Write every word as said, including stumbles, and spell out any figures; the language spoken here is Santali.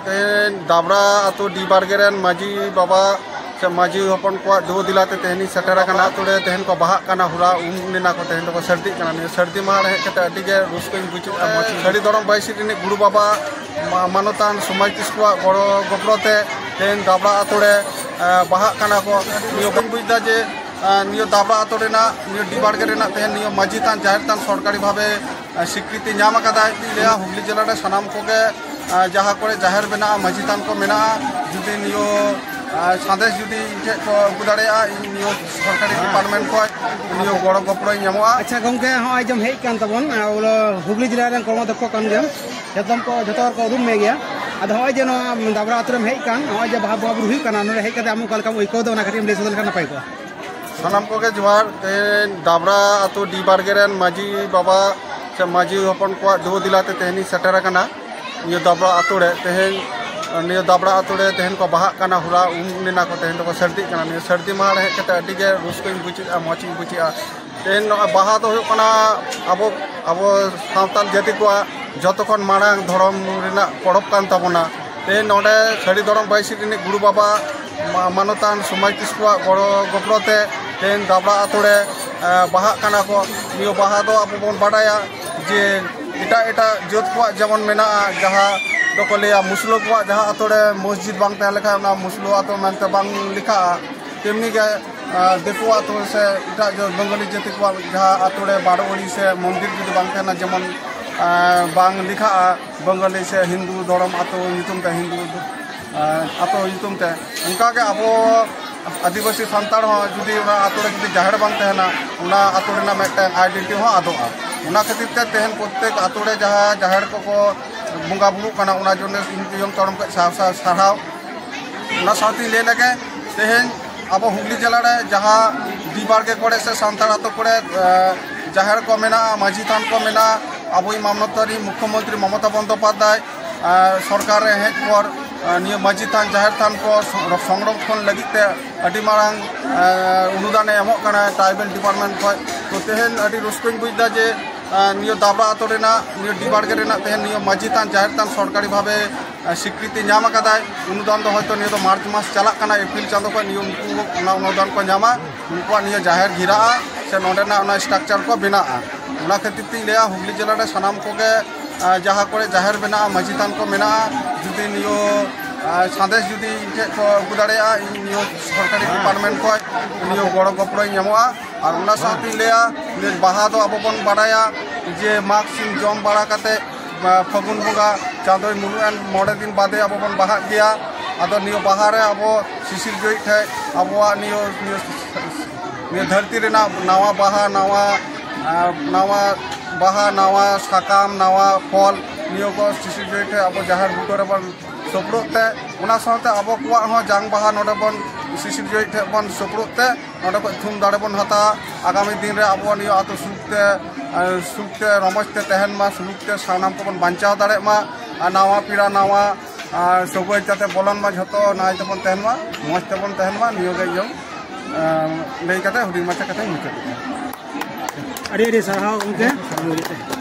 ᱛᱮᱦᱮᱧ ᱫᱟᱵᱽᱲᱟ ᱟᱛᱳ ᱰᱤ ᱵᱟᱲᱜᱮ ᱨᱮᱱ ᱢᱟᱹᱡᱷᱤ ᱵᱟᱵᱟ ᱥᱮ ᱢᱟᱹᱡᱷᱤ ᱦᱚᱯᱚᱱ ᱠᱚᱣᱟᱜ ᱫᱩᱣᱟᱹ ᱫᱤᱞᱟ ᱛᱮ ᱛᱮᱦᱮᱧ ᱤᱧ ᱥᱮᱴᱮᱨ ᱟᱠᱟᱱᱟ᱾ ᱟᱛᱳ ᱨᱮ ᱛᱮᱦᱮᱧ ᱠᱚ ᱵᱟᱦᱟᱜ ᱠᱟᱱᱟ, ᱦᱚᱞᱟ ᱩᱢ ᱞᱮᱱᱟ ᱠᱚ, ᱛᱮᱦᱮᱧ ᱫᱚᱠᱚ ᱥᱟᱹᱨᱫᱤᱜ ᱠᱟᱱᱟ᱾ ᱱᱤᱭᱟᱹ ᱥᱟᱹᱨᱫᱤ ᱢᱟᱦᱟ ᱨᱮ ᱦᱮᱡ ᱠᱟᱛᱮ ᱟᱹᱰᱤ ᱜᱮ ᱨᱟᱹᱥᱠᱟᱹᱧ ᱵᱩᱡᱷᱟᱹᱣᱟ᱾ ᱢᱚᱡᱽ ᱥᱟᱹᱨᱤ ᱫᱷᱚᱨᱚᱢ ᱵᱟᱭᱥᱤ ᱨᱤᱱᱤᱡ ᱜᱩᱨᱩ ᱵᱟᱵᱟ ᱢᱟ-, ᱢᱟᱱᱚᱛᱟᱱ ᱥᱚᱢᱟᱡᱽ ᱠᱤᱥᱠᱩᱣᱟᱜ ᱜᱚᱲᱚ ᱜᱚᱯᱚᱲᱚ ᱛᱮ ᱛᱮᱦᱮᱧ ᱫᱟᱵᱽᱲᱟ ᱟᱛᱳ ᱨᱮ, ᱮ, ᱵᱟᱦᱟᱜ ᱠᱟᱱᱟ ᱠᱚ᱾ ᱱᱤᱭᱟᱹ ᱵᱟᱹᱧ ᱵᱩᱡᱽ ᱮᱫᱟ ᱡᱮ, ᱮ, ᱱᱤᱭᱟᱹ ᱫᱟᱵᱽᱲᱟ ᱟᱛᱳ ᱨᱮᱱᱟᱜ, ᱱᱤᱭᱟᱹ ᱰᱤ ᱵᱟᱲᱜᱮ ᱨᱮᱱᱟᱜ ᱛᱮᱦᱮᱧ ᱱᱤᱭᱟᱹ ᱢᱟᱹᱡᱷᱤ ᱛᱷᱟᱱ, ᱡᱟᱦᱮᱨ ᱛᱷᱟᱱ ᱥᱚᱨᱠᱟᱨᱤ ᱵᱷᱟᱵᱮ, ᱮ, ᱥᱤᱠᱨᱤᱛᱤ ᱧᱟᱢ ᱟᱠᱟᱫᱟᱭ᱾ ᱤᱧ ᱞᱟᱹᱭᱟ ᱦᱩᱜᱽᱞᱤ ᱡᱮᱞᱟ ᱨᱮ ᱥᱟᱱᱟᱢ ᱠᱚᱜᱮ, ᱮ, ᱡᱟᱦᱟᱸ ᱠᱚᱨᱮ ᱡᱟᱦᱮᱨ ᱢᱮᱱᱟᱜᱼᱟ, ᱢᱟᱹᱡᱷᱤ ᱛᱷᱟᱱ ᱠᱚ ᱢᱮᱱᱟᱜᱼᱟ, ᱡᱩᱫᱤ ᱱᱤᱭᱟᱹ, ᱮ, ᱥᱟᱸᱫᱮᱥ ᱡᱩᱫᱤ ᱤᱧ ᱴᱷᱮᱱ ᱠᱚ ᱟᱹᱜᱩ ᱫᱟᱲᱮᱭᱟᱜᱼᱟ, ᱤᱧ ᱱᱤᱭᱟᱹ ᱥᱚᱨᱠᱟᱨᱤ ᱰᱤᱯᱟᱨᱴᱢᱮᱱᱴ ᱠᱷᱚᱱ ᱱᱤᱭᱟᱹ ᱜᱚᱲᱚ ᱜᱚᱯᱚᱲᱚᱧ ᱧᱟᱢᱚᱜᱼᱟ᱾ ᱟᱪᱪᱷᱟ ᱜᱚᱝᱠᱮ, ᱦᱚᱸᱜᱼᱚᱭ ᱡᱮᱢ ᱦᱮᱡ ᱠᱟᱱ ᱛᱟᱵᱚᱱ, ᱮ, ᱵᱚᱞᱮ ᱦᱩᱜᱽᱞᱤ ᱡᱮᱞᱟ ᱨᱮᱱ ᱠᱚᱨᱢᱚᱫᱚᱠᱠᱷᱚ ᱠᱟᱱ ᱜᱮᱭᱟᱢ, ᱡᱚᱛᱚᱢ ᱠᱚ, ᱡᱚᱛᱚ ᱦᱚᱲ ᱠᱚ ᱩᱨᱩᱢ ᱢᱮ ᱜᱮᱭᱟ᱾ ᱟᱫᱚ ᱦᱚᱸᱜᱼᱚᱭ ᱡᱮ ᱱᱚᱣᱟ ᱫᱟᱵᱽᱲᱟ ᱟᱛᱳ ᱨᱮᱢ ᱦᱮᱡ ᱠᱟᱱ, ᱦᱚᱸᱜᱼᱚᱭ ᱡᱮ ᱵᱟᱦᱟ ᱵᱚᱸᱜᱟ ᱵᱩᱨᱩ ᱦᱩᱭᱩᱜ ᱠᱟᱱᱟ, ᱱᱚᱰᱮ ᱦᱮᱡ ᱠᱟᱛᱮ ᱟᱢ ᱚᱠᱟ ᱞᱮᱠᱟᱢ ᱟᱹᱭᱠᱟᱹᱣ ᱮᱫᱟ, ᱚᱱᱟ ᱠᱟᱹᱴᱤᱡ ᱮᱢ ᱞᱟᱹᱭ ᱥᱚᱫᱚᱨ ᱞᱮᱠᱷᱟᱱ ᱱᱟᱯᱟᱭ ᱠᱚᱜᱼᱟ᱾ ᱥᱟᱱᱟᱢ ᱠᱚᱜᱮ ᱡᱚᱦᱟᱨ᱾ ᱛᱮᱦᱮᱧ ᱫᱟᱵᱽᱲᱟ ᱟᱛᱳ ᱰᱤ ᱵᱟᱲᱜᱮ ᱨᱮᱱ ᱢᱟᱹᱡᱷᱤ ᱵᱟᱵᱟ ᱥᱮ ᱢᱟᱹᱡᱷᱤ ᱦᱚᱯᱚᱱ ᱠᱚᱣᱟᱜ ᱫᱩᱣᱟᱹ ᱫᱤᱞᱟ ᱛᱮ ᱛᱮᱦᱮᱧ ᱤᱧ ᱥᱮᱴᱮᱨ ᱟᱠᱟᱱᱟ᱾ ᱱᱤᱭᱟᱹ ᱫᱟᱵᱽᱲᱟ ᱟᱛᱳ ᱨᱮ ᱛᱮᱦᱮᱧ, ᱱᱤᱭᱟᱹ ᱫᱟᱵᱽᱲᱟ ᱟᱛᱳ ᱨᱮ ᱛᱮᱦᱮᱧ ᱠᱚ ᱵᱟᱦᱟᱜ ᱠᱟᱱᱟ, ᱦᱚᱞᱟ ᱩᱢ ᱞᱮᱱᱟ ᱠᱚ, ᱛᱮᱦᱮᱧ ᱫᱚᱠᱚ ᱥᱟᱹᱨᱫᱤᱜ ᱠᱟᱱᱟ᱾ ᱱᱤᱭᱟᱹ ᱥᱟᱹᱨᱫᱤ ᱢᱟᱦᱟ ᱨᱮ ᱦᱮᱡ ᱠᱟᱛᱮ ᱟᱹᱰᱤ ᱜᱮ ᱨᱟᱹᱥᱠᱟᱹᱧ ᱵᱩᱡᱷᱟᱹᱣᱮᱫᱼᱟ, ᱢᱚᱡᱽ ᱤᱧ ᱵᱩᱡᱷᱟᱹᱣᱮᱫᱼᱟ᱾ ᱛᱮᱦᱮᱧ ᱱᱚᱣᱟ ᱵᱟᱦᱟ ᱫᱚ ᱦᱩᱭᱩᱜ ᱠᱟᱱᱟ ᱟᱵᱚ, ᱟᱵᱚ ᱥᱟᱱᱛᱟᱲ ᱡᱟᱹᱛᱤ ᱠᱚᱣᱟᱜ ᱡᱚᱛᱚ ᱠᱷᱚᱱ ᱢᱟᱲᱟᱝ ᱫᱷᱚᱨᱚᱢ ᱨᱮᱱᱟᱜ ᱯᱚᱨᱚᱵᱽ ᱠᱟᱱ ᱛᱟᱵᱚᱱᱟ᱾ ᱛᱮᱦᱮᱧ ᱱᱚᱰᱮ ᱥᱟᱹᱨᱤ ᱫᱷᱚᱨᱚᱢ ᱵᱟᱭᱥᱤ ᱨᱤᱱᱤᱡ ᱜᱩᱨᱩ ᱵᱟᱵᱟ ᱢᱟ-, ᱢᱟᱱᱚᱛᱟᱱ ᱥᱚᱢᱟᱡᱽ ᱠᱤᱥᱠᱩᱣᱟᱜ ᱜᱚᱲᱚ ᱜᱚᱯᱚᱲᱚ ᱛᱮ ᱛᱮᱦᱮᱧ ᱫᱟᱵᱽᱲᱟ ᱟᱛᱳ ᱨᱮ, ᱮ, ᱵᱟᱦᱟᱜ ᱠᱟᱱᱟ ᱠᱚ᱾ ᱱᱤᱭᱟᱹ ᱵᱟᱦᱟ ᱫᱚ ᱟᱵᱚ ᱵᱚᱱ ᱵᱟᱰᱟᱭᱟ ᱡᱮ ᱮᱴᱟᱜ ᱮᱴᱟᱜ ᱡᱟᱹᱛ ᱠᱚᱣᱟᱜ ᱡᱮᱢᱚᱱ ᱢᱮᱱᱟᱜᱼᱟ, ᱡᱟᱦᱟᱸ ᱫᱚᱠᱚ ᱞᱟᱹᱭᱟ ᱢᱩᱥᱞᱟᱹ ᱠᱚᱣᱟᱜ ᱡᱟᱦᱟᱸ ᱟᱛᱳ ᱨᱮ ᱢᱚᱥᱡᱤᱫ ᱵᱟᱝ ᱛᱟᱦᱮᱸ ᱞᱮᱠᱷᱟᱱ ᱚᱱᱟ ᱢᱩᱥᱞᱟᱹ ᱟᱛᱳ ᱢᱮᱱᱛᱮ ᱵᱟᱝ ᱞᱮᱠᱷᱟᱜᱼᱟ᱾ ᱛᱮᱢᱱᱤ ᱜᱮ, ᱟᱸ, ᱫᱤᱠᱩ ᱟᱛᱳ ᱥᱮ ᱮᱴᱟᱜ ᱡᱟᱹᱛ ᱵᱟᱝᱜᱟᱞᱤ ᱡᱟᱹᱛᱤ ᱠᱚᱣᱟᱜ ᱡᱟᱦᱟᱸ ᱟᱛᱳ ᱨᱮ ᱵᱟᱨᱚ ᱟᱹᱲᱤ ᱥᱮ ᱢᱚᱱᱫᱤᱨ ᱡᱩᱫᱤ ᱵᱟᱝ ᱛᱟᱦᱮᱱᱟ, ᱡᱮᱢᱚᱱ, ᱟᱸ, ᱵᱟᱝ ᱞᱮᱠᱷᱟᱜᱼᱟ ᱵᱟᱝᱜᱟᱞᱤ ᱥᱮ ᱦᱤᱱᱫᱩ ᱫᱷᱚᱨᱚᱢ ᱟᱛᱳ ᱧᱩᱛᱩᱢ ᱛᱮ, ᱦᱤᱱᱫᱩ, ᱟᱸ, ᱟᱛᱳ ᱧᱩᱛᱩᱢ ᱛᱮ᱾ ᱚᱱᱠᱟᱜᱮ ᱟᱵᱚ ᱟᱹᱫᱤᱵᱟᱹᱥᱤ ᱥᱟᱱᱛᱟᱲ ᱦᱚᱸ ᱡᱩᱫᱤ ᱚᱱᱟ ᱟᱛᱳ ᱨᱮ ᱡᱩᱫᱤ ᱡᱟᱦᱮᱨ ᱵᱟᱝ ᱛᱟᱦᱮᱱᱟ, ᱚᱱᱟ ᱟᱛᱳ ᱨᱮᱱᱟᱜ ᱢᱤᱫᱴᱟᱝ ᱟᱭᱰᱮᱱᱴᱤᱴᱤ ᱦᱚᱸ ᱟᱫᱚᱜᱼᱟ᱾ ᱚᱱᱟ ᱠᱷᱟᱹᱛᱤᱨ ᱛᱮ ᱛᱮᱦᱮᱧ ᱯᱨᱚᱛᱛᱮᱠ ᱟᱛᱳ ᱨᱮ ᱡᱟᱦᱟᱸ ᱡᱟᱦᱮᱨ ᱠᱚᱠᱚ ᱵᱚᱸᱜᱟ ᱵᱩᱨᱩᱜ ᱠᱟᱱᱟ, ᱚᱱᱟ ᱡᱚᱱᱱᱮ ᱤᱧ ᱛᱟᱭᱚᱢ ᱛᱚᱨᱚᱢ ᱠᱷᱚᱱ ᱥᱟᱨᱦᱟᱣ, ᱥᱟᱨᱦᱟᱣ᱾ ᱚᱱᱟ ᱥᱟᱶᱛᱮᱧ ᱞᱟᱹᱭ ᱞᱮᱜᱮ, ᱛᱮᱦᱮᱧ ᱟᱵᱚ ᱦᱩᱜᱽᱞᱤ ᱡᱮᱞᱟ ᱨᱮ ᱡᱟᱦᱟᱸ ᱰᱤ ᱵᱟᱲᱜᱮ ᱠᱚᱨᱮ ᱥᱮ ᱥᱟᱱᱛᱟᱲ ᱟᱛᱳ ᱠᱚᱨᱮ, ᱮ, ᱡᱟᱦᱮᱨ ᱠᱚ ᱢᱮᱱᱟᱜᱼᱟ, ᱢᱟᱹᱡᱷᱤ ᱛᱷᱟᱱ ᱠᱚ ᱢᱮᱱᱟᱜᱼᱟ, ᱟᱵᱚᱭᱤᱡ ᱢᱟᱱᱚᱛᱟᱱᱤ ᱢᱩᱠᱷᱭᱚᱢᱚᱱᱛᱨᱤ ᱢᱚᱢᱚᱛᱟ ᱵᱚᱱᱫᱳᱯᱟᱫᱽᱫᱷᱟᱭ, ᱮ, ᱥᱚᱨᱠᱟᱨ ᱨᱮ ᱦᱮᱡ ᱯᱚᱨ, ᱮ, ᱱᱤᱭᱟᱹ ᱢᱟᱹᱡᱷᱤ ᱛᱷᱟᱱ, ᱡᱟᱦᱮᱨ ᱛᱷᱟᱱ ᱠᱚ ᱥᱚᱝ-, ᱥᱚᱝᱨᱚᱠᱷᱚᱱ ᱞᱟᱹᱜᱤᱫ ᱛᱮ ᱟᱹᱰᱤ ᱢᱟᱨᱟᱝ, ᱮ, ᱚᱱᱩᱫᱟᱱᱮ ᱮᱢᱚᱜ ᱠᱟᱱᱟ ᱴᱨᱟᱭᱵᱮᱞ ᱰᱤᱯᱟᱨᱴᱢᱮᱱᱴ ᱠᱷᱚᱱ᱾ ᱛᱚ, ᱛᱮᱦᱮᱧ ᱟᱹᱰᱤ ᱨᱟᱹᱥᱠᱟᱹᱧ ᱵᱩᱡᱽ ᱮᱫᱟ ᱡᱮ ᱟᱨ ᱱᱤᱭᱟᱹ ᱫᱟᱵᱨᱟ ᱟᱛᱳ ᱨᱮᱱᱟᱜ ᱱᱤᱭᱟᱹ ᱰᱤ ᱵᱟᱲᱜᱮ ᱨᱮᱱᱟᱜ ᱛᱮᱦᱮᱧ ᱱᱤᱭᱟᱹ ᱢᱟᱹᱡᱷᱤ ᱛᱷᱟᱱ, ᱡᱟᱦᱮᱨ ᱛᱷᱟᱱ ᱥᱚᱨᱠᱟᱨᱤ ᱵᱷᱟᱵᱮ, ᱟᱨ, ᱥᱤᱠᱨᱤᱛᱤ ᱧᱟᱢ ᱟᱠᱟᱫᱟᱭ᱾ ᱚᱱᱩᱫᱟᱱ ᱫᱚ ᱦᱚᱭᱛᱳ ᱱᱤᱭᱟᱹ ᱫᱚ ᱢᱟᱨᱪ ᱢᱟᱥ ᱪᱟᱞᱟᱜ ᱠᱟᱱᱟ, ᱮᱯᱨᱤᱞ ᱪᱟᱸᱫᱳ ᱠᱷᱚᱱ ᱱᱤᱭᱟᱹ ᱩᱱᱠᱩ ᱚᱱᱟ ᱚᱱᱩᱫᱟᱱ ᱠᱚ ᱧᱟᱢᱟ, ᱩᱱᱠᱩᱣᱟᱜ ᱱᱤᱭᱟᱹ ᱡᱟᱦᱮᱨ ᱜᱷᱮᱨᱟᱜᱼᱟ ᱥᱮ ᱱᱚᱸᱰᱮᱱᱟᱜ ᱚᱱᱟ ᱥᱴᱨᱟᱠᱪᱟᱨ ᱠᱚ ᱵᱮᱱᱟᱜᱼᱟ᱾ ᱚᱱᱟ ᱠᱷᱟᱹᱛᱤᱨ ᱛᱤᱧ ᱞᱟᱹᱭᱟ, ᱦᱩᱜᱽᱞᱤ ᱡᱮᱞᱟ ᱨᱮ ᱥᱟᱱᱟᱢ ᱠᱚᱜᱮ, ᱟᱨ, ᱡᱟᱦᱟᱸ ᱠᱚᱨᱮ ᱡᱟᱦᱮᱨ ᱢᱮᱱᱟᱜᱼᱟ, ᱢᱟᱹᱡᱷᱤ ᱛᱷᱟᱱ ᱠᱚ ᱢᱮᱱᱟᱜᱼᱟ, ᱡᱩᱫᱤ ᱱᱤᱭᱟᱹ, ᱟᱨ, ᱥᱟᱸᱫᱮᱥ ᱡᱩᱫᱤ ᱤᱧ ᱴᱷᱮᱱ ᱠᱚ ᱟᱹᱜᱩ ᱫᱟᱲᱮᱭᱟᱜᱼᱟ, ᱤᱧ ᱱᱤᱭᱟᱹ ᱥᱚᱨᱠᱟᱨᱤ ᱰᱤᱯᱟᱨᱴᱢᱮᱱᱴ ᱠᱷᱚᱱ ᱱᱤᱭᱟᱹ ᱜᱚᱲᱚ ᱜᱚᱯᱚᱲᱚᱧ ᱧᱟᱢᱚᱜᱼᱟ᱾ ᱟᱨ ᱚᱱᱟ ᱥᱟᱶᱛᱮᱧ ᱞᱟᱹᱭᱟ, ᱱᱤᱭᱟᱹ ᱵᱟᱦᱟ ᱫᱚ ᱟᱵᱚ ᱵᱚᱱ ᱵᱟᱲᱟᱭᱟ ᱡᱮ ᱢᱟᱜᱽ ᱥᱤᱢ ᱡᱚᱢ ᱵᱟᱲᱟ ᱠᱟᱛᱮ, ᱟᱨ, ᱯᱷᱟᱹᱜᱩᱱ ᱵᱚᱸᱜᱟ ᱪᱟᱸᱫᱳᱭ ᱢᱩᱞᱩᱜ ᱮᱱ ᱢᱚᱬᱮ ᱫᱤᱱ ᱵᱟᱫᱮ ᱟᱵᱚ ᱵᱚᱱ ᱵᱟᱦᱟᱜ ᱜᱮᱭᱟ᱾ ᱟᱫᱚ ᱱᱤᱭᱟᱹ ᱵᱟᱦᱟ ᱨᱮ ᱟᱵᱚ ᱥᱤᱥᱤᱨ ᱡᱟᱹᱣᱤᱡ ᱴᱷᱮᱡ ᱟᱵᱚᱣᱟᱜ ᱱᱤᱭᱟᱹ, ᱱᱤᱭᱟᱹ, ᱱᱤᱭᱟᱹ ᱫᱷᱟᱹᱨᱛᱤ ᱨᱮᱱᱟᱜ ᱱᱟᱣᱟ ᱵᱟᱦᱟ, ᱱᱟᱣᱟ, ᱟᱨ, ᱱᱟᱣᱟ ᱵᱟᱦᱟ, ᱱᱟᱣᱟ ᱥᱟᱠᱟᱢ, ᱱᱟᱣᱟ ᱯᱷᱚᱞ, ᱱᱤᱭᱟᱹ ᱠᱚ ᱥᱤᱥᱤᱨ ᱡᱟᱹᱣᱤᱡ ᱴᱷᱮᱡ ᱟᱵᱚ ᱡᱟᱦᱮᱨ ᱵᱩᱴᱟᱹ ᱨᱮᱵᱚᱱ ᱥᱳᱯᱲᱳᱜ ᱛᱮ, ᱚᱱᱟ ᱥᱟᱶᱛᱮ ᱟᱵᱚ ᱠᱚᱣᱟᱜ ᱦᱚᱸ ᱡᱟᱝ ᱵᱟᱦᱟ ᱱᱚᱰᱮ ᱵᱚᱱ ᱥᱤᱥᱤᱨ ᱡᱟᱹᱣᱤᱡ ᱴᱷᱮᱡ ᱵᱚᱱ ᱥᱳᱯᱲᱳᱜ ᱛᱮ, ᱱᱚᱰᱮ ᱠᱷᱚᱡ ᱛᱷᱩᱢ ᱫᱟᱲᱮ ᱵᱚᱱ ᱦᱟᱛᱟᱣᱟ᱾ ᱟᱜᱟᱢᱤ ᱫᱤᱱ ᱨᱮ ᱟᱵᱚᱣᱟᱜ ᱱᱤᱭᱟᱹ ᱟᱹᱛᱩ ᱥᱩᱠ ᱛᱮ, ᱟᱨ, ᱥᱩᱠ ᱛᱮ ᱨᱚᱢᱚᱡᱽ ᱛᱮ ᱛᱟᱦᱮᱱ ᱢᱟ, ᱥᱩᱞᱩᱠ ᱛᱮ ᱥᱟᱱᱟᱢ ᱠᱚᱵᱚᱱ ᱵᱟᱧᱪᱟᱣ ᱫᱟᱲᱮᱭᱟᱜ ᱢᱟ, ᱟᱨ ᱱᱟᱣᱟ ᱯᱤᱲᱟ ᱱᱟᱣᱟ, ᱟᱨ, ᱥᱚᱜᱚᱭ ᱡᱟᱛᱮ ᱵᱚᱞᱚᱱ ᱢᱟ, ᱡᱷᱚᱛᱚ ᱱᱟᱭ ᱛᱮᱵᱚᱱ ᱛᱟᱦᱮᱱ ᱢᱟ, ᱢᱚᱡᱽ ᱛᱮᱵᱚᱱ ᱛᱟᱦᱮᱱ ᱢᱟ, ᱱᱤᱭᱟᱹ ᱜᱮ ᱤᱧ, ᱟᱨ, ᱞᱟᱹᱭ ᱠᱟᱛᱮ ᱦᱩᱰᱤᱧ ᱢᱟᱪᱷᱟ ᱠᱟᱛᱷᱟᱧ ᱢᱩᱪᱟᱹᱫ ᱮᱫᱟ᱾ ᱟᱹᱰᱤ ᱟᱹᱰᱤ ᱥᱟᱨᱦᱟᱣ ᱜᱚᱢᱠᱮ᱾